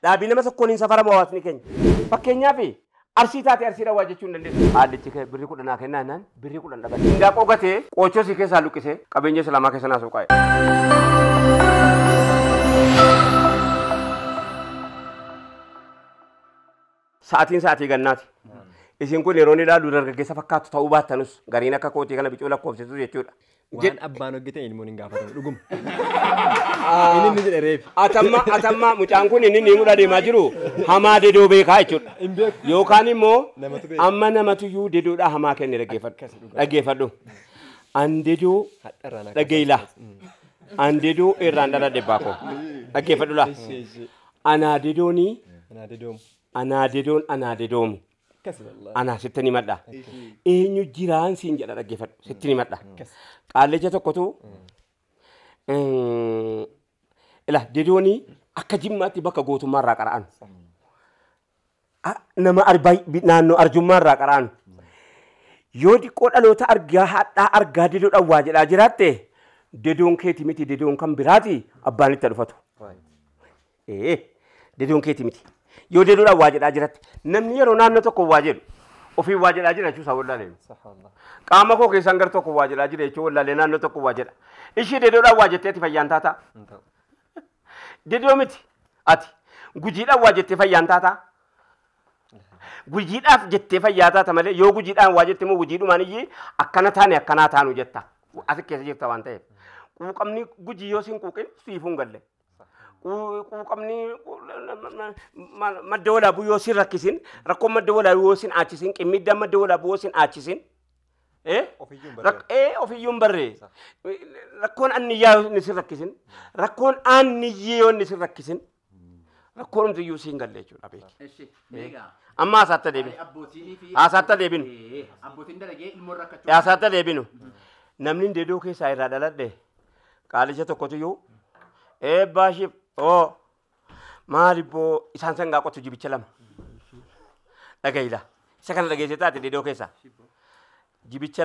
Dhaabii nama tokkoon hin safaramu hawaasni keenya. Fakkeenyaaf Arsii taate Arsiidhaan waa jechuu hin dandeessu. Haallichi kee birrii 10 kennaa jennaan birrii 10 dhaban. Indaaqoo gatee qoochoo si keessaa luqqisee qabeenya islaamaa keessa naasuu qaa'e. Sa'aatiin sa'aatii gannaati. Isin kun yeroo inni ilaalu dargaggeessa fakkaatu ta'uu baattanus gariin akka kootii kana bicuu lakkoofsisu jechuudha. Waan abbaan hojjete ilmoon hin gaafatamu dhuguma. Inni inni jedhe reefi. Atamma mucaan kun inni ni mudhaa deemaa jiru hamaa dedoo beekaa jechuudha. Hin beeku. Yookaan immoo Namatu beeka. amma namatuyyuu dedoodhaa hamaa kenne dhaggeeffadhu. Dhaggeeffadhu. An dedoo Hadharraan akka dhageeyla. An dedoo irraan dhaladhe baakoo. Dhaggeeffadhu laa. Anaa dedoonii Anaa dedoomu. anaa dedoon anaa dedoomu. Akkasi wallaahi. Anaa sitti ni madha. Eenyu jiraan siin jedha dhaggeeffadhu. Sitti ni madha. Qaallicha tokkotu ila dedoonii akka Jimmaatti bakka gootummaa irraa qara'an. Nama naannoo arjummaa irraa qara'an. Yoo xiqqoo dhaloota argaa hadhaa argaa dedoodhaan waa jedhaa jiraatte dedoon keeti miti dedoon kan biraati abbaan itti dhufatu. Dedoon keeti miti. Yoo dedoodhaan waa jedhaa jiraatte namni yeroo naannoo tokko waa jedhu ofiin waa jedhaa jira jechuusaa wallaalee. Qaama koo keessaan gar tokko waa jedhaa jira jechuu wallaalee naannoo tokko waa jedha. Ishii dedoodhaan waa jetteeti fayyaan taataa. Dedoo miti ati gujiidhaan waa jettee fayyaan taataa. Gujiidhaaf jettee fayyaa taata malee yoo gujiidhaan waa jette immoo gujiidhumaan iyyii akkana taane akkanaa taanu jetta. Asi keessa jirta waan ta'eef. Quuqamni gujii yoo siin quuqin siifuu hin galle. Quuqamni madda walaabuu yoo siin rakkisin rakkoon madda walaabuu yoo siin aachisin qimmiddaan madda walaabuu yoo siin aachisin. Ofiyyuu hin barree. Ofiyyuu hin barree. Rakkoon anniyyaa yoo inni sin rakkisin rakkoon aanniyyee yoo inni sin rakkisin rakkoon hundiyyuu siin galle jechuudha beeki. Eshi, meeqa? Amma haasaatti deebinu. Abbootiin fi Haasaatti deebinu. Abbootiin dalagee ilmoon rakkachuu. Haasaatti deebinu. Namni dedoo keessaa irraa dhaladhe qaalicha tokkotuyyuu eebbaa shiif oo maalibboo isaan sangaa qotu jibicha lama. Dhagayila. Isa kana dhageessee taate dedoo keessaa. Jibicha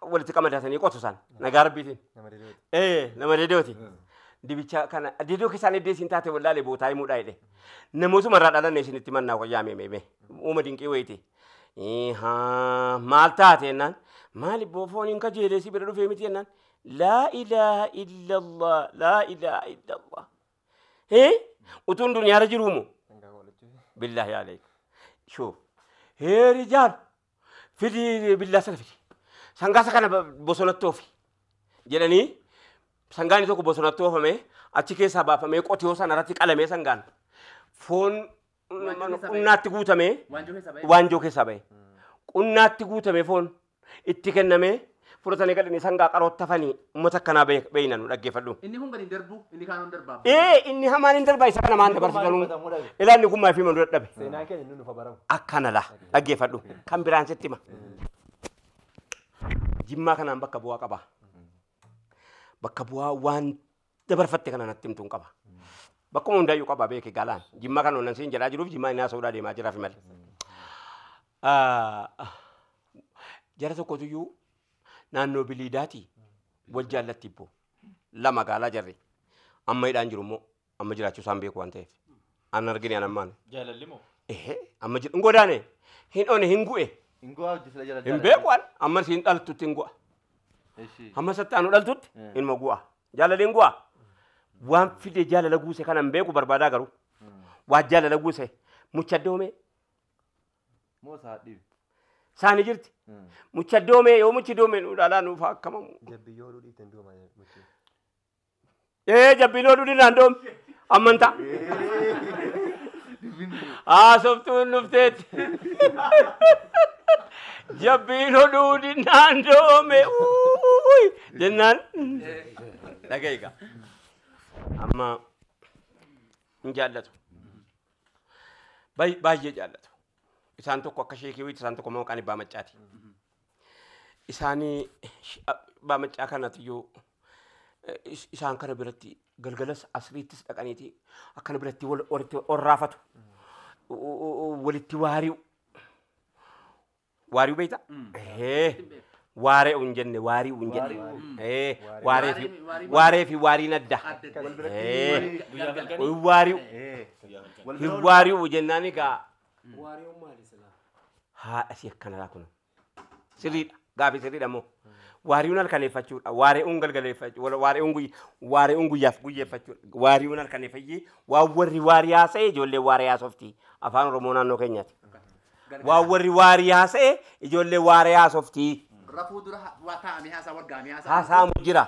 walitti qamadatanii qotu isaan nagaa rabbiitiin. Nama dedooti. Nama dedooti. Dibicha kana dedoo keessaan iddoo isin taate wallaalee bootaa himuudhaa jedhe. Namootuma irraa dhalanne isinitti mannaa wayyaa meemee uuma dinqii wayiiti. Maal taate jennaan maalibboo fooniin kajeelee si bira dhufee miti jennaan laa ilaaha illallah laa ilaaha illallah. Utuun duniyaarra jiruumoo? Billaahi aleek. Shoo. Hee rijaal fidi billaa sana fidi. Sangaa isa kana bosonatti oofi jedhanii sangaan tokko bosonatti oofamee achi keessaa baafamee qotiyoo sana irratti qalamee sangaan foon qunnaatti guutamee Waanjoo keessaa ba'e. Waanjoo keessaa ba'e. Qunnaatti guutamee foon itti kennamee fudhatanii gadhanii sangaa qaroottafanii uummata akkanaa beeyna nu dhaggeeffadhu. Inni kun gadi hin darbu, inni kaan hin darbaa. Inni hamaan hin darbaa isa kana maan dabarsitanuu. Ilaalli kun maaf hima nu dadhabe. Seenaa keenya inni nuuf baramu. Akkana laa dhaggeeffadhu. Kan biraan sitti hima. Jimmaa kanaan bakka bu'aa qaba. Bakka bu'aa waan dabarfatte kana natti himtuun qaba. Bakkuma hundaayyuu qaba beeke galaan. Jimmaa kana onnan siin jedhaa jiruuf jimmaa inni haasa'uudhaa deemaa jiraaf malee. Jara tokkotuyyuu naannoo Biliidaati wal jaallatti ibboo. Lama gaalaa jarri. Amma hidhaan jiru immoo amma jiraachuu isaan beeku waan ta'eef. An argine an ammaan. Jaalalli moo? Amma jiru hin godaane hin one hin gu'e. Hin gu'aa hojii sila jala Hin beeku an amma siin dhaltutti hin gu'a. Hamma satti aanu dhaltutti inuma gu'a. Jaalalli hin gu'a. Waan fide jaalala guuse kana hin beeku barbaadaa garuu. Waan jaalala guuse mucha doomee. Moo isaa dhiibe? Saani jirti. Mucha doomee yoo muchi doomee nu ilaalaa nuuf akkamamu. Jabbiyyoo oduu dhiiftan dooma muchi. Jabbiin oduu dhiiftan doome. Ammantaa. Haasoftuun dhufteetti. Jabbiin oduu dhiiftan doome. Jennaan. Dhaga'i egaa. Amma hin jaallatu. Baay'ee jaallatu. Isaan tokko akka sheekii wayiiti, isaan tokko immoo maqaan Abbaa Maccaati. Isaanii Abbaa Maccaa kanatiyyuu isaan kana biratti galgalas asriittis dhaqaniiti akkana biratti walitti orraafatu. Walitti waari'u. Waari'u beektaa? Waaree hin jenne waarii hin jenne. Waaree fi waariin adda. Waari'u. Hin waari'u jennaan egaa. Haadha si akkanadha kun. Sirriidha. Gaaffii sirriidha immoo. Waari'uun halkaneeffachuudha. Waari'uun galgaleeffachuudha. Waari'uun guyyaaf guyyeeffachuudha. Waari'uun halkaneeffayyee waan warri waarii haasa'e ijoollee waarii haasofti. Afaan Oromoo naannoo keenyaati. Waan warri waarii haasa'e ijoollee waarii haasofti. Rafuu dura waa taa'amee haasaa wargaamee haasaa. Haasa'amu jira.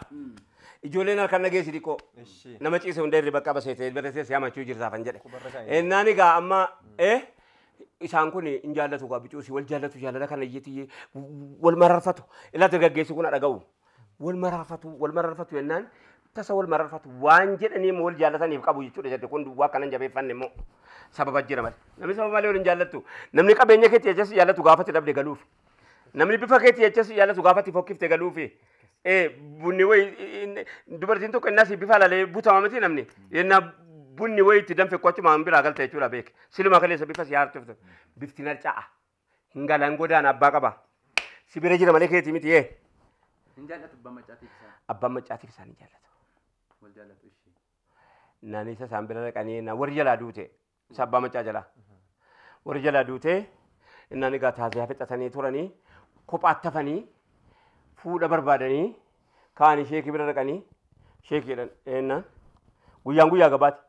Ijoolleen halkan dhageessi xiqqoo. Nama ciise hunda irri bakka baseetee barreessee si hamachuu jirtaafan jedhe. Ennaan egaa amma isaan kun hin jaallatu gaa bicuusi wal jaallatu jaalala kana iyyatti wal mararfatu. Ilaa dargaggeessi kun dhaga'u. Wal mararfatu jennaan tasa wal mararfatu waan jedhanii wal jaallataniif qabu jechuudha jedhe kun duwwaa kanan jabeeffanne immoo sababa jira malee. Namni sababa malee wal hin jaallattu. Namni qabeenya keetti jechas jaallatu gaafatti dhabde galuuf. Namni bifa keetti jechas jaallatu gaafatti fokkifte galuufi. Bunni wayi dubartiin tokko innas bifa laalee butama miti namni. Yennaa bunni wayi itti danfe qochuma biraa galta jechuudha beek. Siluma kaleessa bifa si haartuftu. Bifti narca'a. Hin galan godaan abbaa qaba. Si bira jira malee keetii miti yee. Hin jaallatu abbaan maccaatiif isaan. Abbaan maccaatiif isaan hin jaallatu. Wal jaallatu ishee. Naani isa isaan bira dhaqanii na warri jalaa duute. Isa abbaa maccaa jalaa. Warri jalaa duute innaan egaa taasisaa fixatanii turanii kophaatti hafanii fuudha barbaadanii kaanii sheekii bira dhaqanii sheekiidhaan ennaan guyyaan guyyaa gabaati.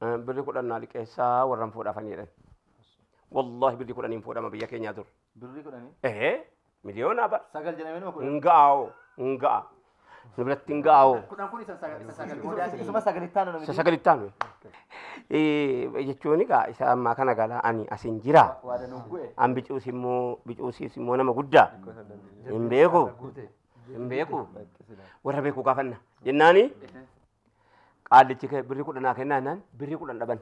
Birri 10 naa liqeessaa warran fuudhaafanii jedhan. Wallaahi birri 10 hin fuudhama biyya keenyaa dur. Birri 10? Miliyoona bara. 9 jedhamee nama 10. Hin ga'aoo hin ga'a. Nu biratti hin ga'aoo. 10 kun isa sagal boodaati. Isuma sagalitti aanu Isa sagalitti aanu. Jechuun egaa isa ammaa kana gala ani asin jira. An bicuus immoo nama guddaa. Hin beeku. Hin beeku. Warra beeku gaafanna. Jennaani qaallichi birri 10 naa kennaa jennaan birri 10 dhaban.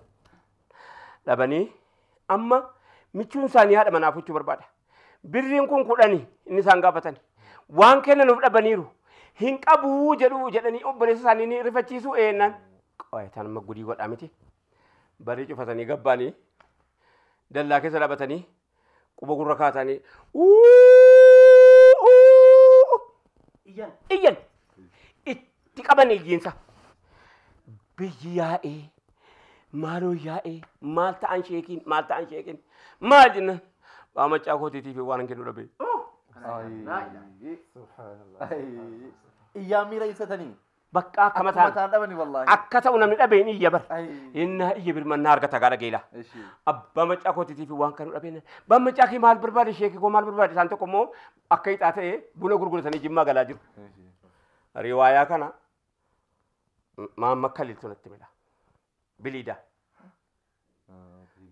Dhabanii amma michuun isaanii haadha manaa fuchuu barbaada. Birriin kun 10 inni isaan gaafatan. Waan kennanuuf dhabaniiru. Hin qabuu jedhu jedhanii obboleessa isaanii ni rifachiisu eennan. Qo'ataan amma gudii godhaa miti. Barii cufatanii gabbaanii dallaa keessa dhaabatanii quba gurra kaatanii iyyan itti qaban iyyiinsa. Biyyi yaa'ee maaloo yaa'ee maal ta'an sheekiin maal ta'an sheekiin maal jennan baamachaa kootiitiif waan hin kennu dhabe. Iyyaan miira ibsatanii. Bakka akkama ta'an akka ta'u namni dhabe hin iyya bar. Innaa iyya birmannaa argata gaadha geela. Abbaa maccaa kootiitiif waan kanu dhabe. Abbaan maccaa kee maal barbaade sheekii koo maal barbaade isaan tokko immoo akka hixaa ta'e buna gurguratanii jimmaa galaa jiru. Riwaayaa kana maamma kaliltu natti mila. Biliida.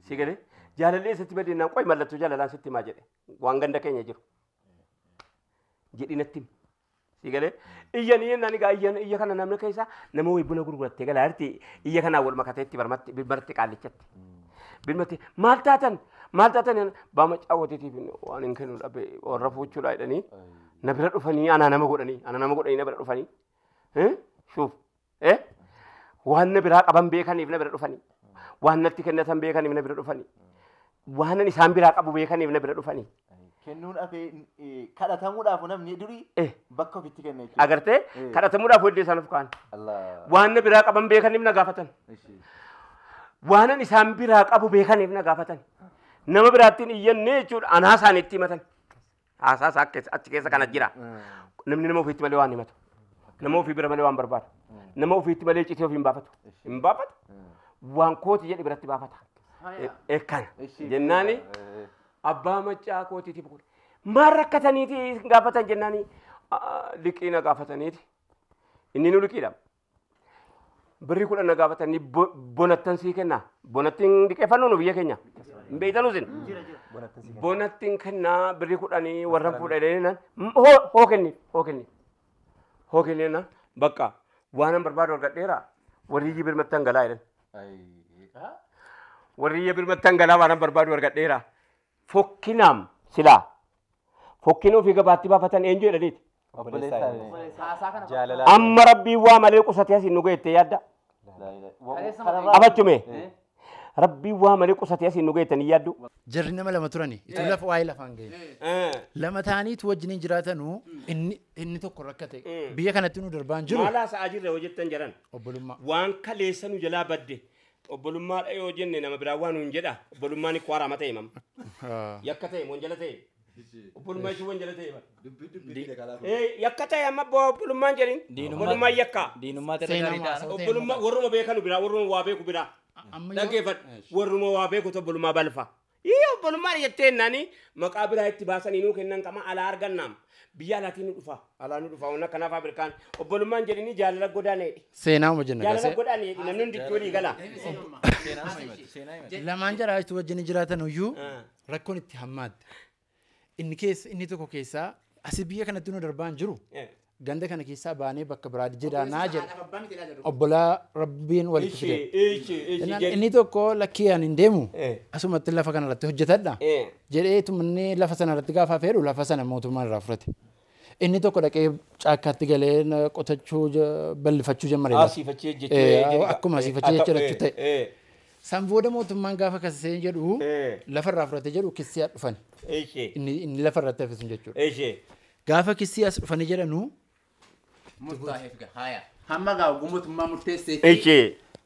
Si galee jaalallee sitti badeenaan qoy mallattoo jaalalaan sitti himaa jedhe waan ganda keenya jiru. Jedhi natti himi. Si galee iyyanii jennaan egaa iyya kana namni keessa nama wayii buna gurgurattee galaa jirti iyya kanaan wal makateetti barmatti qaallichatti. Birmatti maal taatan baama caawwateetiif waan hin kennu dhabe warra fuuchuudha jedhanii na bira dhufanii ana nama godhanii na bira dhufanii. Shuuf waan na biraa qaban beekaniif na bira dhufanii waan natti kennatan beekaniif na bira dhufanii waan isaan biraa qabu beekaniif na bira dhufanii. Kennuun hafee kadhatamuudhaaf namni durii bakka ofitti kenna jechuudha. Agartee kadhatamuudhaaf weddee isaan of kaa'an. Waan na biraa qaban beekaniif na gaafatan. Waan isaan biraa qabu beekaniif na gaafatan. Nama biraattiin iyyanne jechuudha anaa isaaniitti himatan. Haasaa isaa achi keessa kana jira. Namni nama ofiitti malee waan himatu. Nama ofii bira malee waan barbaadu. Nama ofiitti malee citee ofii hin baafatu. Hin baafatu. Waan kooti jedhe biratti baafata. Kana jennaani abbaa maccaa kootiitiif godhe. Maal rakkataniiti gaafatan jennaani liqii na gaafataniiti. Inni nu liqiidha. Birri 10 na gaafatanii bonattan sii kennaa. Bonattiin liqeeffannu nu biyya keenya. Hin beektanuu isin. Bonattiin kennaa birri 10 warra fuudhanii jennaan hoo kenniif hoo kenniif. Hoo kenniif bakka waan an barbaadu argadheera warri iyyi birmattan galaa jedhan. Warri iyya birmattan galaa waan an barbaadu argadheera. Fokkinaam silaa fokkina ofii gabaatti baafatan eenyu jedhaniiti. Amma rabbiin waa malee qusatee asiin nu geettee yaadda. Abachume. Rabbii waa malee qusatee asiin nu geettanii yaaddu. Jarri nama lama turani. Itu lafa waa'ee lafaan ga'e. Lama ta'aniitu wajjiniin jiraatanuu inni tokko rakkate. Biyya kanatti nu darbaan jiru. Maal haasa'aa jirra yoo jettan jedhan. Obbolummaa. Waan kaleessa nu jalaa badde. Obbolummaadha yoo jenne nama biraa waan nuun jedha. Obbolummaan ikko haraama ta'e mama. Yakka ta'e wanjala ta'e. Obbolummaa jechuun wanjala ta'e bara. Yakka ta'e amma obbolummaan jedhin. Obbolummaan yakka. Diinummaa ta'e gaarii ta'a. Obbolummaa warruma beekanu biraa warruma waa beeku biraa. Dhaggeeffadhu warruma waa beekutu obbolummaa balfa. Ii obbolummaan jettee naani maqaa biraa itti baasanii nuu kennan qama alaa argannaam. Biyya alaatiin nu dhufa. Alaa nu dhufa. Wanna kanaaf Afrikaan obbolummaan jedhini jaalala godaaneedhi. Seenaa jenna. Jaalala godaaneedhi namni hundi itti walii gala. Lamaan jaraatu wajjin jiraatan iyyuu rakkoon itti hammaatte. Inni tokko keessaa asii biyya kanatti nu darbaan jiru. Ganda kana keessaa baanee bakka biraa jiraannaa jedha. Obbolaa Rabbiin walitti fide. Inni tokko lakkii ani hin deemu asumatti lafa kanarratti hojjetadha. Jedhee tumannee lafa sanarratti gaafa feedhu lafa sana mootummaan irraa fudhate. Inni tokko dhaqee caakkaatti galee qotachuu bal'ifachuu jalqabe. Akkuma asiifachee jechuu ta'e. San booda mootummaan gaafa kasisee jedhu lafarraa fudhate jedhu kissii haa dhufan. Inni lafarratti hafe sun jechuudha. Gaafa kissii as dhufanii jedhanu murtaa'eef gahaaya. Hamma gaa mootummaa murteessee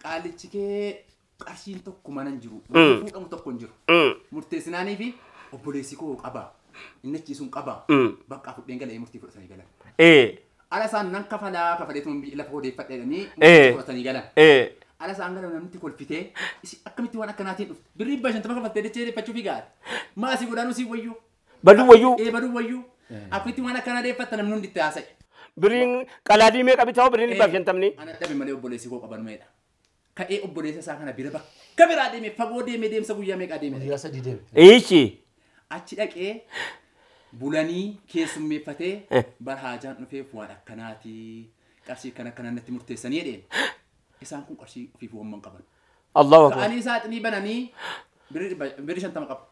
qaalichi kee qarshiin tokko mana hin jiru. Fuudhamu tokko hin jiru. Murteessinaanii fi obboleessi koo qaba. Inni achiisuun qaba. Bakka fudheen galee murtii fudhatanii galan. Ala isaan nan kafalaa kafaleetu lafa odeeffadha jedhanii murtii fudhatanii galan. Ala isaan galan namni kolfitee akkamitti waan akkanaatiin dhufte. Birrii 50 kafaltee dachee deeffachuu fi gaara. Maasii godaanuu sii wayyuu. Baduu wayyuu. Baduu wayyuu. Akkamitti waan akkanaa deeffatta namni hundi itti haasa'e. Biriin qalaadii meeqa bitaa biriin 150? Ana dhabe malee obboleessi koo qaban meedha. Ka'ee obboleessa isaa kana bira bakka biraa deeme fagoo deeme deemsa guyyaa meeqa deeme? Guyyaa 3 deeme. Ishi. Achi dhaqee bulanii keessummeeffatee barhaajaan dhufeef waan akkanaati qarshii kana akkanaa natti murteessanii jedheen. Isaan kun qarshii ofiif waamman qaban. Allahu akbar. Ka'anii saaxinii bananii birrii 50 qabu.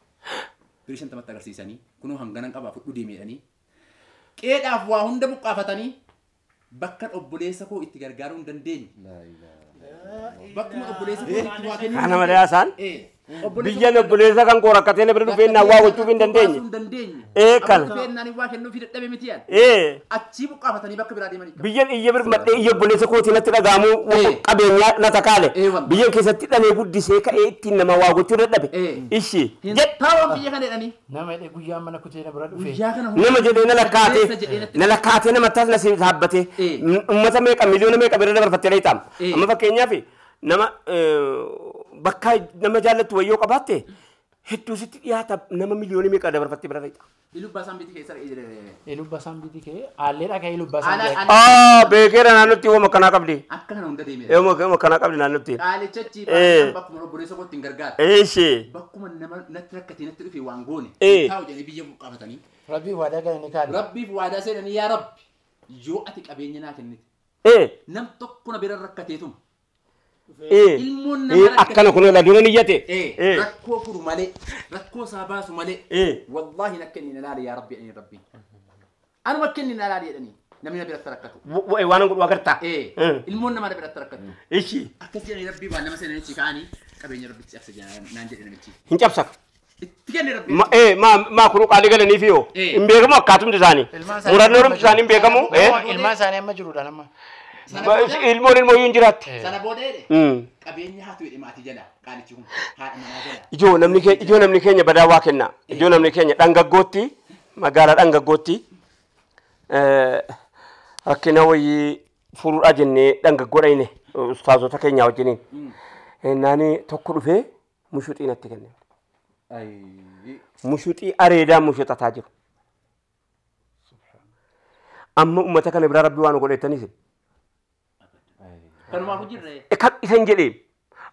Birrii 50 agarsiisanii kunoo hanganan qabaa fudhu deemeedhanii. Qeedhaaf waa hunda buqqaafatanii bakka obboleessa koo itti gargaaruu hin dandeenye. Bakkuma obboleessa koo itti waa kennuu. Kana malee haasaan biyyan obboleessa kan koo rakkatee na bira dhufee naan waa gochuuf hin dandeenye. Kana. Dhufee waa kennuu fi dadhabe miti yaad. Achii buqqaafatanii bakka biraa deemanii. Biyyan iyya bir madhee iyya obboleessa kootii natti dhaga'amuu qabeenyaa na takaale. Biyyan keessatti dhalee guddisee ka'ee ittiin nama waa gochuu dadhabe. Ishi. Taawwan biyya kana jedhanii. Nama jedhee guyyaa mana kutee na bira dhufee. Nama jedhee na lakkaatee. Na lakkaatee nama taas na dhaabbatee. Uummata meeqa miliyoona meeqa bira dabarfattee dha. Amma fakkeenyaaf nama bakka nama jaallattu wayyoo qabaatte hedduu sitti dhiyaata nama miliyoonii meeqa dabarfattee bira dha. Ilubbaa saambitii keessa dhaqee. Ilubbaa saambitii kee aallee dhaqee ilubbaa saambitii. Beekeera naannootti yooma akkanaa qabdi. Akka kana hunda deemee. Yooma akkanaa qabdi naannootti. Qaalichachi bakkuma obboleessa kootti hin gargaaru. Eeshi. Bakkuma nama natti rakkatee natti dhufe waan goone. Taa'u jedhanii biyya buqqaafatanii. Rabbiif waadaa galanii kaadhe. Rabbiif waadaa seenanii yaa Rabbi yoo ati qabeenya naa kennite. Nam tokko na bira rakkateetum. Ilmoon nama Akkana kun la dura niyyate. Rakkoo furu malee rakkoo isaa baasu malee wallaahi nakka inni ilaali yaa Rabbi jedhanii Rabbi. Anuma akka inni ilaali jedhanii namni na biratti rakkatu. Waan godhu agartaa. Ilmoon nama na biratti rakkatu. Ishi. Akkas jedhanii Rabbi waan nama seenanichi ka'anii qabeenya Rabbitti cabsa naan jedhe namichi. Hin cabsa. Itti kenne Rabbi. Maa kunuu qaalii galaniif yoo hin beekamu akkaatumti isaanii. Murannoo isaanii hin beekamu. Ilmaan isaanii amma jiruudhaan amma. Ilmoon ilmoo hin jiraatti. Sana booda jedhe qabeenya haatu jedhe maatii jala qaalichi kun haadha manaa jala. Ijoo namni keenya badaa waa kenna. Ijoo namni keenya dhangaggootti magaalaa dhangaggootti rakkina wayii furuudhaa jennee dhangaggoo dhayne ustaazota keenyaa wajjiniin. Naani tokko dhufee mushuxii natti kenne. Mushuxii areedaa mushuxataa jiru. Amma uummata kana biraa rabbi waan godhettanis. Kanumaaf jirre. Kan isan jedhee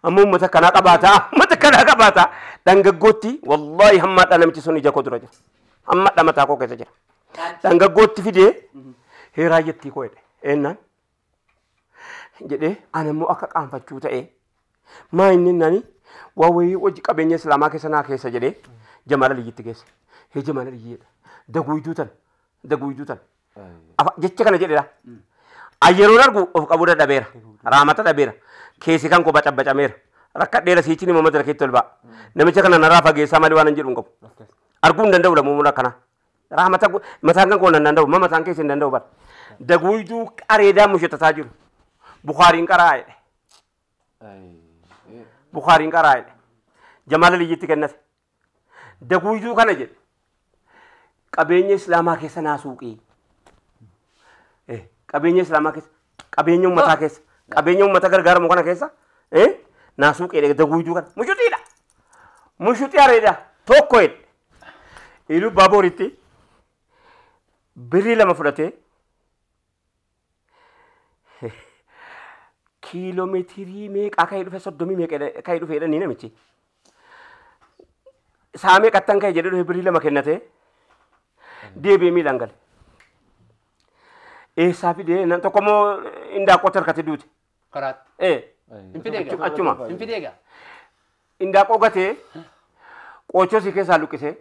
amma uummata kanaa qabaataa dhangaggootti wallaahi hammaadha namichi sun ija koo dura jira. Hammaadha mataa koo keessa jira. Dhangaggootti fidee heeraa jettii koo jedhe eenyaan jedhee ana immoo akka qaanfachuu ta'ee maa inni nani waa wayii hojii qabeenya islaamaa keessa naa keessa jedhee Jamaal Aliyyiitti geesse. Hee Jamaal Aliyyiidha. Daguuyduu tan. Jecha kana jedheedha. Ayyeroon argu of qabuu dadhabeera. Raamata dhabeera. Keessi kan koo bacabbacameera. Rakkadheera siichi ni mamma darakeetti ol ba'a. Namicha kana narraa fageessaa malee waan hin jedhu hin qabu. Arguu hin danda'u lamuun akkana. Rahmata mataan kan koo hin danda'u mamma mataan keessa hin danda'u bara. Daguutuu areedaa mushatataa jiru. Bukaariin qaraa jedhe. Bukaariin qaraa jedhe. Jamaala liyyitti kennate. Daguutuu kana jedhe. Qabeenya Islaamaa keessa naa suuqii. Qabeenya Islaamaa keessa qabeenya uummataa keessa qabeenya uummata gargaaramu kana keessa naa suuqii daguutuu kana mushutiidha. Mushutii areedaa tokko jedhe. Iluu Baabooritti birrii 2 fudhatee kiiloomeetirii meeqaa ka'ee dhufe 30 meeqa ka'ee dhufe jedhanii namichi. Saamee qattan ka'e jedhee dhufe birrii 2 kennatee deebi'ee miilaan gale. Eessaa fidee tokko immoo indaaqqootti harkatti duute. Karaatti. Achuma. Hin fideega. Indaaqqoo gatee qoochoo si keessaa luqqisee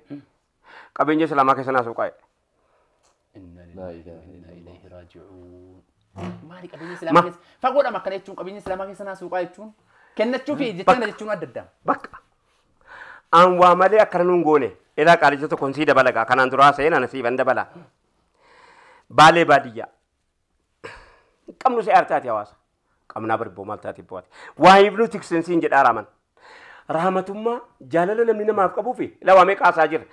qabeenya Islaamaa keessa naa suuqaa jedhe. Inna lillahi wa inna ilayhi raaji'uun. Maali qabeenya Islaamaa keessa fagoodhama akkana jechuun qabeenya Islaamaa keessa naa suuqaa jechuun kennachuu fi jecha kana jechuun adda adda. Bakka. An waa malee akkana nuun goone ilaa qaalicha tokkoon sii dabala gaa kanaan duraa seenan siifan dabala. Baalee baadiyyaa. Qabnu si aartaati hawaasa. Qabnaa barboo maal taati bu'aati. Waa ibnu tiksin siin jedhaa raaman. Rahmatummaa jaalala namni namaaf qabuu fi ilaa waa meeqa haasaa jira.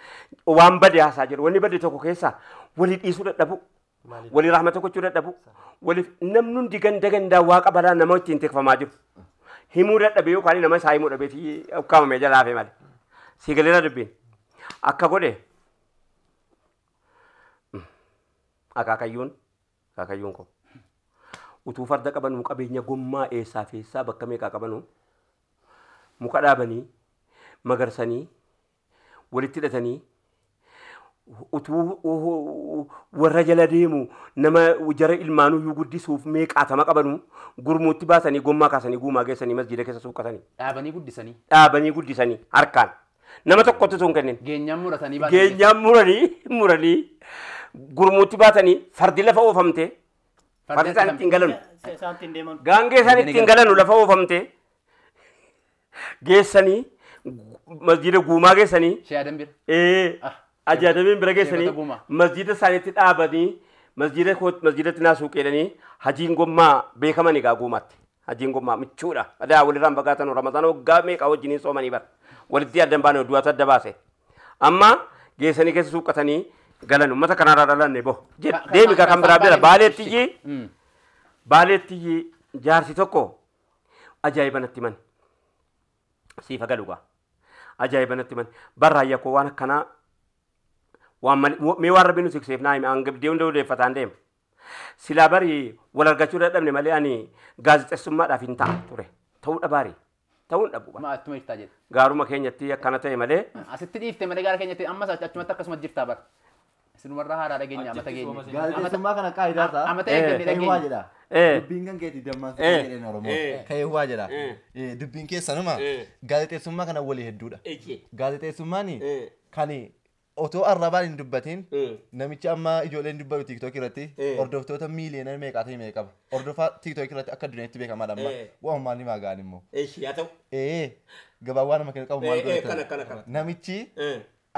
Waan bade haasaa jira. Wanni bade tokko keessaa walii dhiisuu dadhabu. Walii rahmata gochuu dadhabu. Waliif namni hundi ganda gandaa waaqa balaa nama ittiin tikfamaa jiru. Himuu dadhabe yookaan nama isaa himuu dhabeetii ukkaamamee jalaa hafe malee. Si galeera dubbiin. Akka godhe akaakayyuun koo utuu farda qabanuu qabeenya gommaa eessaa fi eessaa bakka meeqaa qabanuu muka dhaabanii magarsanii walitti hidhatanii utuu warra jala deemu nama jara ilmaanuyyuu guddisuuf meeqaatama qabanuu gurmuutti baasanii gommaa kaasanii guumaa geessanii masjiida keessa suuqqatanii. Dhaabanii guddisanii. Dhaabanii guddisanii harkaan nama tokkotti osoo hin kennin. Geenyaan muratanii baatanii. Geenyaan muranii gurmuutti baatanii fardi lafa oofamte. Fardi isaan ittiin galanu. Gaangee isaan ittiin galanu lafa oofamte. Geessanii masjiida guumaa geessanii. Shee Adam bira. Ajaa'ibin bira geessanii masjiida isaaniitti dhaabanii masjiidatti naa suuqeedhanii hajiin gommaa beekaman egaa guumaatti. Hajiin gommaa michuudha. Adaa walirraan fagaatan Ramadaana waggaa meeqa wajjiniin soomanii bara. Walitti addan baane du'aatu adda baase. Amma geessanii keessa suuqatanii galan uummata kanarraa dhalanne boho. Deemi kan biraa bira baaleetti jaarsi tokko ajaa'iba natti himan. Siifa galugaa. Ajaa'iba natti himan. Barraayya koo waan akkanaa waan mee waan rabbiin nu tikseef naa hime an gabdee hunda odeeffataan deema. Silaa bari wal argachuu dadhabne malee ani gaazexeessummaadhaaf hin ta'a ture. Ta'uu dhabaari. Ta'uu hin dhabu. Ma attuma jirtaa jedhe. Gaaruma keenyatti akkana ta'e malee. Asitti dhiifte malee gaara keenyatti ammas achumatti akkasuma jirtaa bara. Isinumarraa haaraa dhageenya amata geenya. Gaazexeessummaa kana qaayidaa ta'a. Amata eeggannee Ka'ee dhageenya. jedha. Dubbiin kan keetii dammaan si jedheen Oromoo. Ka'ee waa jedha. Dubbiin keessanuma gaazexeessummaa kana walii hedduudha. Gaazexeessummaan kan otoo arrabaan hin dubbatin namichi amma ijoolleen dubbatu TikTok irratti hordoftoota miiliyoona meeqaa ta'e meeqa qaba. Hordofaa TikTok irratti akka addunyaatti beekamaadha amma. Waan maal ni maagaan immoo. Yaa ta'u. Gabaa waan nama kennu qabu maal godhatan. Namichi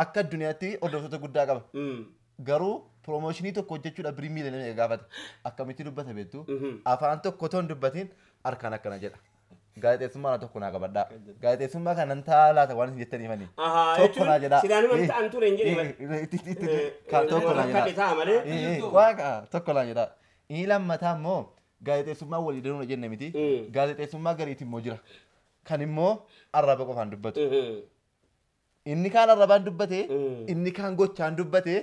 akka addunyaatti hordoftoota guddaa qaba. Garuu piroomooshinii tokko hojjechuudhaaf birrii miiliyoona meeqa gaafata. Akkamitti dubbata beektu? Afaan tokko otoo hin dubbatin harkaan akkana jedha. Gaazexeessummaa tokko naa qabadhaa. Gaazexeessummaa kanan ta'a laata waan isin jettanii mani. Tokko naa jedhaa. Silaanuma ta'an ture hin jedhe. Tokko naa jedhaa. Waaqa tokko naa jedhaa. Inni lammataa immoo gaazexeessummaa walii danuudha jenne miti. Gaazexeessummaa gariitti immoo jira. Kan immoo arraba qofaan dubbatu. Inni kaan arrabaan dubbate, inni kaan gochaan dubbate,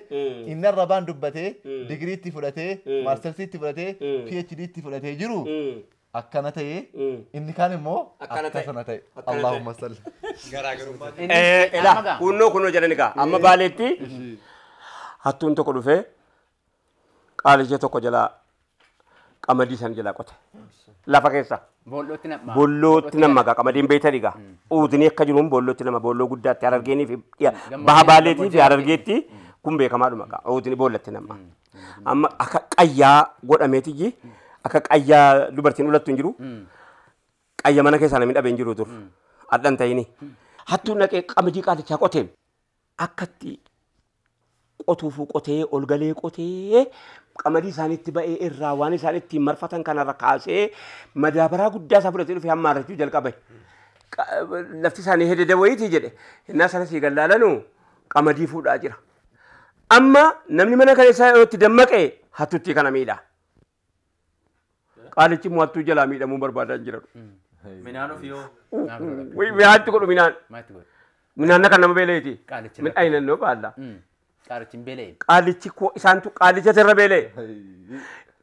inni arrabaan dubbate, digirii itti fudhatee, maastarsi itti fudhatee, PhD itti fudhatee jiru. Akkana ta'e, inni kaan immoo akkasana ta'e. Allahumma salli. Ilaa kunnoo kunnoo jedhani gaa amma baaleetti hattuun tokko dhufee qaalicha tokko jalaa qamadii sana jalaa qote. Lafa keessa. Boollootti nama. Boollootti nama gaa qamadiin beeytanii gaa. Uudni akka jiruun boollootti nama boolloo guddaatti harargeenii fi baha baaleetii fi harargeetti kun beekamaadhuma gaa uudni boollatti nama. Amma akka qayyaa godhameetiyyi akka qayyaa dubartiin ulattu hin jiru. Qayya mana keessaa namni dhabee hin jiru dur. Addan ta'ini. Hattuun naqee qamadii qaalichaa qotee akkatti qotuufuu qotee ol galee qotee qamadii isaaniitti ba'ee irraa waan isaan ittiin marfatan kanarra kaasee madaabaraa guddaa isaa fudhatee dhufee hamma arrachuu jalqabe. Lafti isaanii hedede wayiitii jedhe. Innaa sana sii gallaalanu qamadii fuudhaa jira. Amma namni mana kana isaa yeroo itti dammaqe hattutti kana miidha. Qaalichi immoo hattuu jalaa miidhamuu barbaadaa hin jiran. Minaan ofii hoo? Midhaan itti godhu minaan. Minaan kan nama beela'eeti. Midhaan naannoo baalla. Qaalichi hin beela'e. Qaalichi koo isaantu qaalicha irra beela'e.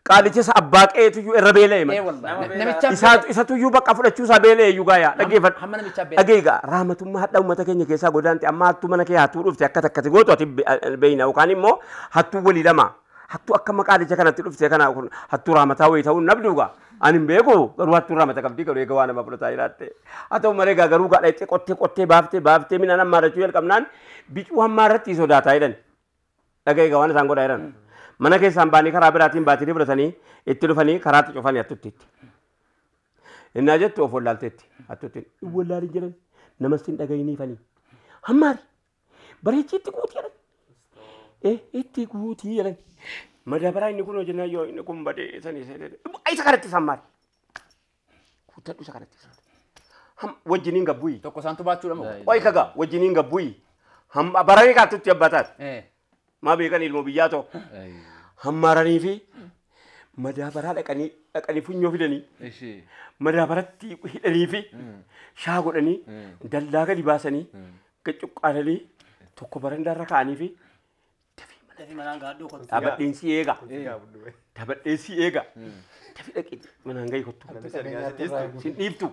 Qaalicha isa abbaa qe'eetu iyyuu irra beela'e. Namicha Isatu iyyuu bakka fudhachuu isaa beela'e iyyuu gaayaa dhaggeeffadhu. Hamma namichaa beela'e. Dhageegaa rahmatummaa hadha uummata keenya keessaa godaante amma hattuu mana kee hattuu dhufte akka takkati gootu ati beeyna yookaan immoo hattuu walii lama. Hattuu akka maqaalicha kanatti dhufte kana kun hattuu rahmataa wayii ta'uun nabduugaa. Ani hin beeku garuu hattuu rahmata qabdii garuu eega waa nama fudhataa jiraatte. Haa ta'u malee garuu gaadha qottee qottee baaftee baaftee midhaan hammaarrachuu jalqabnaan bicuu hammaarratti sodaataa jedhan. Dhageegaa waan isaan godhaa jiran. Mana keessaan baanii karaa biraatiin baatirii fudhatanii itti dhufanii karaatti cufanii hattutti. Innaa jettu of wallaalteetti hattutti. Wallaalin jedhan namas hin dhagayiniifanii. Hammaari bareechii itti guutii jedhan. Itti guutii jedhan. Madaabaraa inni kun hojjennaa yoo inni kun badee sanii sanii. Isa kanatti hammaari. Guuttadhu isa kanatti. Wajjiniin gabbuyi. Tokko isaantu baachuudha moo? Qoy kagaa wajjiniin gabbuyi. Baranii kaattutti abbataati. Maa beekan ilmoo biyyaa ta'u. Hammaaranii fi madaabaraa dhaqanii funyoo fidanii madaabaratti hidhanii fi shaa godhanii dallaa gadi baasanii cuqqaalanii tokko barandaarra kaa'anii fi dhaabadheensi eega. Dhaabadheensi eega. Dafii dhaqee manaan gahi kottu. Sin dhiiftu.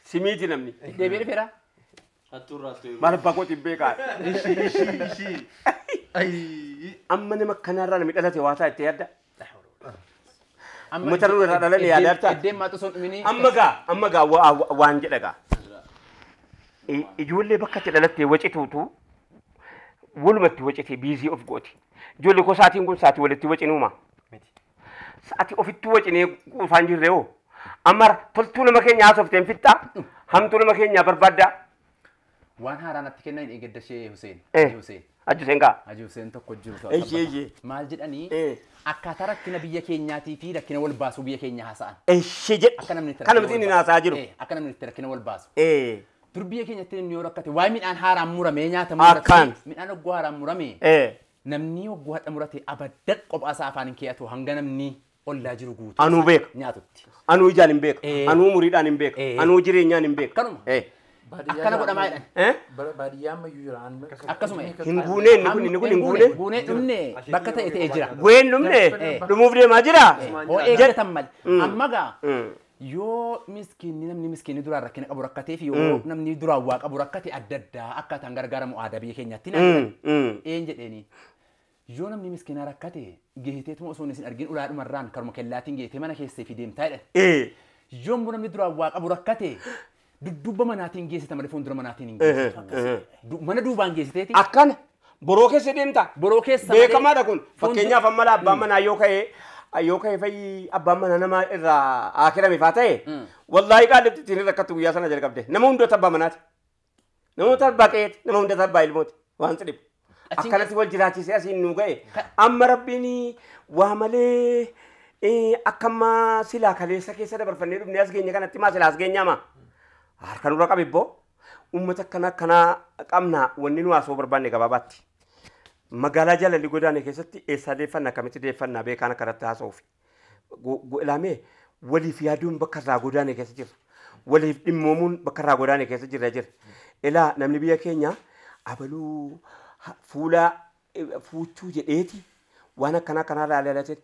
Simiiti namni. Deebi'ee dhufeera. Maal abbaa kootiin beekaa? Amma nama kanarraa namni dhalate waa ta'a itti yaadda. Uummata irraa dhalate yaada ta'a. Eddeen maatu osoo hin dhuminii. Amma gaa waan jedha gaa. Ijoollee bakka itti dhalatte wacituutu walumatti wacite biizii of gooti. Ijoollee koo sa'aatiin kun sa'aatii walitti wacinuuma. Sa'aatii ofittuu wacinee quufaan jirre hoo. Amma toltuu nama keenya haasofteen fixxaa hamtuu nama keenyaa barbaaddaa. Waan haaraan natti kennan hin eeggadda ishee Hussein. Hussein. Haji Hussein kaa. Haji Hussein tokko jiru. Ishee. Maal jedhanii akkaataa rakkina biyya keenyaatii fi rakkina wal baasuu biyya keenya haasa'an. Ishee jedha. Akka namni itti Kana miti inni haasa'aa jiru. Akka namni itti rakkina wal baasu. Dur biyya keenyatti namni yoo rakkate waa'ee midhaan haaraan muramee nyaatamu Akkaan. Midhaan hogguu haaraan murame. Namni hogguu hadha murate abaddan kophaa isaa afaan hin keeyatu hanga namni ollaa jiru guutuu. Anuu beeka. Nyaatutti. Anuu ijaan hin beeka. Anuu muriidhaan hin beeka. Anuu jireenyaan hin beeka. Kanuma. Akkana godhamaa jedhan. Baadiyyaa ammayyuu jira. Akkasuma. Hin guunee inni kun hin guunee. Guunee dhumne bakka ta'e ta'ee jira. Gueen dhumne dhumuuf deemaa jira. Hoo eeggatan malee. Amma gaa yoo miskiinni namni miskiinni duraan rakkina qabu rakkatee fi yoo namni duraan waa qabu rakkate adda addaa akkaataan gargaaramu aadaa biyya keenyaatti naan een jedheeni. Yoo namni miskiinaa rakkate geeteetuma osoo isin argin ulaadhumarraan karuma kellaatiin geetee mana keessee fi deemtaa jedhan. Yoo namni duraan waa qabu rakkate dudduuba manaatiin geessita malee fuuldura manaatiin hin geessitu. Mana duubaan geessiteeti. Akkana boroo keessa deemta. Boroo keessa Beekamaadha kun. Fakkeenyaaf amma abbaan manaa yoo ka'e fayyi abbaan manaa nama irraa akirame faa ta'e wallaahi qaalitti ittiin rakkattu guyyaa sana jalqabde. Nama hundoota abbaa manaati. Nama hundoota abbaa qe'eeti. Nama hundoota abbaa ilmooti. Waan cidhibu. Akkanatti wal jiraachisee asiin nu ga'e. Amma rabbiin waa malee akka ammaa silaa kaleessa keessa dabarfannee dhufnee as geenye kanatti maa silaa as geenyaama. Harka nurra qabe ibboo uummata akkana akkanaa qabna wanni nu haasoo barbaanne gabaabaatti. Magaalaa jaalalli godaane keessatti eessaa deeffannaa akkamitti deeffannaa beekaan akkanatti haasa'uuf. Ilaamee waliif yaaduun bakka irraa godaane keessa jirra. Waliif dhimmoomuun bakka irraa godaane keessa jirra jira. Ilaa namni biyya keenya abaluu fuula fuuchuu jedheeti waan akkana akkanaa ilaalaa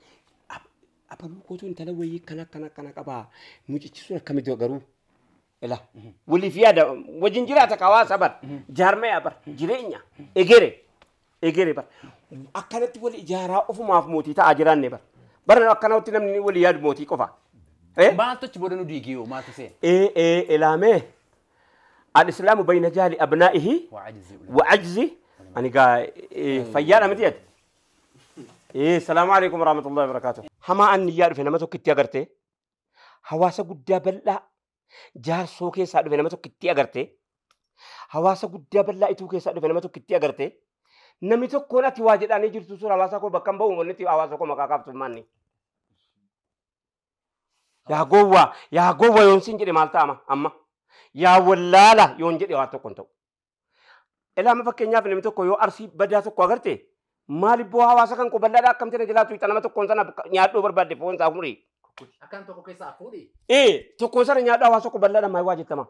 abaluu kootu intala wayii akkana akkana akkana qabaa mucichi sun akkamitti garuu. Ila waliif yaada wajjin jiraata hawaasa bar jaarmaya bar jireenya egere bar akkanatti wal ijaaraa ofumaaf mootii ta'aa jiraanne bar bara akkanatti namni wal yaadu mootii qofa. Maaltu achi booda nu diigee yoo maaltu seena? Ilaamee al-islaamu bayna jaali abnaa'ihi wa ajzi ani gaa fayyaadha miti ati. Salaamu alaikum warahmatullahi wabarakatuh. Hamaa an niyyaa dhufe nama tokkitti agartee hawaasa guddaa bal'aa Jaarsoo keessaa dhufe nama tokkittii agarte. Hawaasa guddaa bal'aa ituu keessaa dhufe nama tokkittii agarte. Namni tokkoon ati waa jedhaanii jirtu sun hawaasa koo bakka hin ba'u wanni hawaasa koo maqaa kaaftu maanni. Yaa gowwaa yoon siin jedhe maal ta'ama amma? Yaa wallaala yoon jedhe waa tokko hin ta'u. Ilaama fakkeenyaaf namni tokko yoo arsii badaa tokko agarte maal ibboo hawaasa kan koo bal'aadhaa akkamti na jalaatu hixa nama tokkoon sana nyaadhuu barbaadde foon isaa umurii. Akkan tokko keessaa fuudhi. Tokkoon sana nyaadhuu hawaasa koo bal'aadhaa maal waa jettama?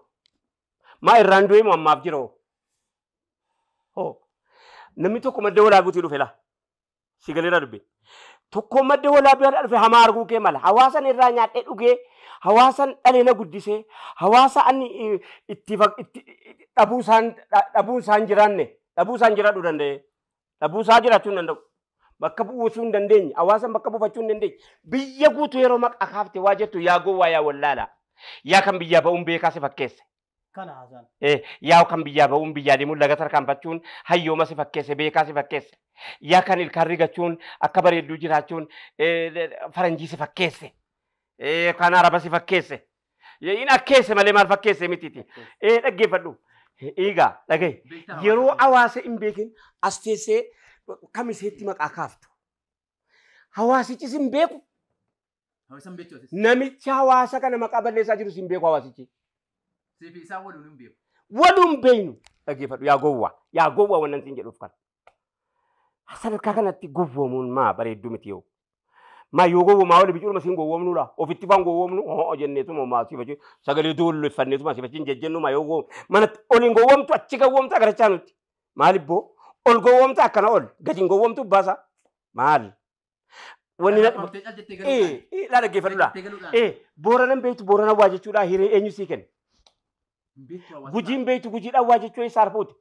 Maa irraan du'ee moo ammaaf jira hoo? Namni tokko madda walaabuutii dhufe laa. Si galeera dubbe. Tokko madda walaabuutii dhufe hamaa arguu kee mala. Hawaasan irraa nyaadhee dhugee, hawaasan dhalee na guddisee, hawaasa ani itti dhabuu isaan jiraanne, dhabuu isaan jiraadhuu danda'e. Dhabuu isaa jiraachuu hin danda'u. Bakka bu'uusuu hin dandeenye, hawaasan bakka buufachuu hin dandeenye. Biyya guutuu yeroo maqaa kaaftee waa jettu yaa gowwaa yaa wallaala. Yaa kan biyyaa ba'uun beekaa si fakkeesse. Kana haasaan. Yaa kan biyyaa ba'uun biyyaa deemuun laga tarkaanfachuun hayyooma si fakkeesse beekaa si fakkeesse. Yaa kan ilkaan rigachuun akka bareedduu jiraachuun faranjii si fakkeesse. Kan araba si fakkeesse. Inni akkeesse malee maal fakkeesse mitiiti. Dhaggeeffadhu. Egaa dhagahi. Yeroo hawaasa hin beekin as teessee kamiseetti maqaa kaaftu. Hawaasichis hin beeku. Namicha hawaasa kana maqaa balleessaa jirus hin beeku hawaasichi. Waluun beeynu dhaggeeffadhu yaa gowwaa wannan siin jedhuuf kana. Sadarkaa kanatti gowwoomuun maa bareedduu miti yoo. Maa yoo gowwoomaa oli bicuudhuma siin gowwoomnuudha. Ofitti faan gowwoomnu hoo jenneetuma maa siifachuu sagalee doolleeffanneetuma siifachiin jejjennu maa yoo gowwoomnu. Manatti oliin gowwoomtu achi gowwoomtu agarachaa nuti. Maal ibboo ol gowwoomtu akkana ol gadiin gowwoomtu baasa. Maal? Wanni laa dhaggeeffadhu laa. Booranan beektu boorana waa jechuudha hiree eenyu sii kenna. Gujiin beektu gujiidhaan waa jechuu eessa arfuuti?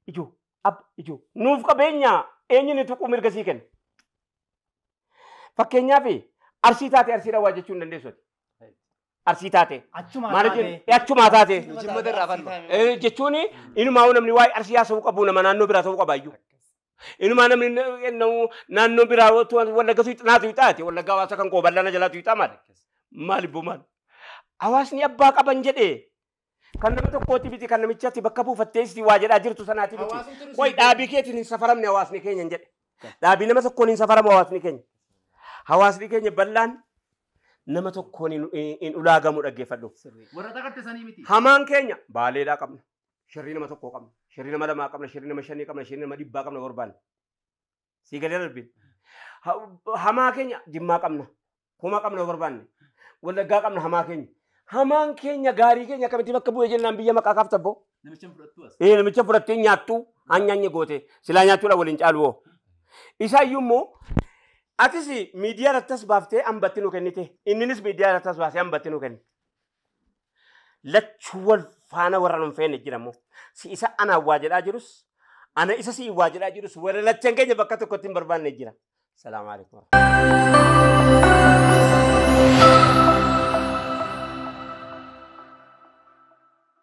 Ijoo, ab, ijoo. Nuuf qabeenya eenyu ni tuquu mirga sii kenna. Fakkeenyaaf arsii taate arsiidhaan waa jechuu hin dandeessu. Arsii taate. Achumaa taate. Jechuun inumaa namni waa'ee arsii haasa'uu qabu nama naannoo biraa ta'uu qaba iyyuu. Inumaa namni naannoo biraa wallagga naatu hixaate wallagga hawaasa kan koo bal'aana jalaatu hixaa maali? Maal ibboo maal? Hawaasni abbaa qaban jedhee kan nama tokkooti miti kan namichaatti bakka buufattee si waa jedhaa jirtu sanaati miti. Qoy dhaabii keetiin hin safaramne hawaasni keenya hin jedhe. Dhaabii nama tokkoon hin safaramu hawaasni keenya. Hawaasni keenya bal'aan nama tokkoon hin ulaagamu dhaggeeffadhu. Hamaan keenya baaleedhaa qabna. Shirrii nama tokkoo qabna. Shirrii nama lamaa qabna. Shirrii nama shanii qabna. Shirrii nama dhibbaa qabna barbaanne. Sii galee darbin. Hamaa keenya jimmaa qabna. Kuma qabna barbaanne. Wallaggaa qabna hamaa keenya. Hamaan keenya gaarii keenya akkamitti bakka bu'ee jennaan biyya maqaa kaafta abboo. Namicha fudhattee nyaattu hanyaanye goote silaa nyaachuudha waliin caalu hoo. Isaayyuu immoo atis miidiyaa irrattas baaftee hambatti nu kennite inninis miidiyaa irrattas baasee hambatti nu kenne. Lachuu wal faana warra nu hin feene jira immoo si isa ana waa jedhaa jirus ana isa si waa jedhaa jirus warra lachan keenya bakka tokkotti hin barbaanne jira. Salaamu alaikum.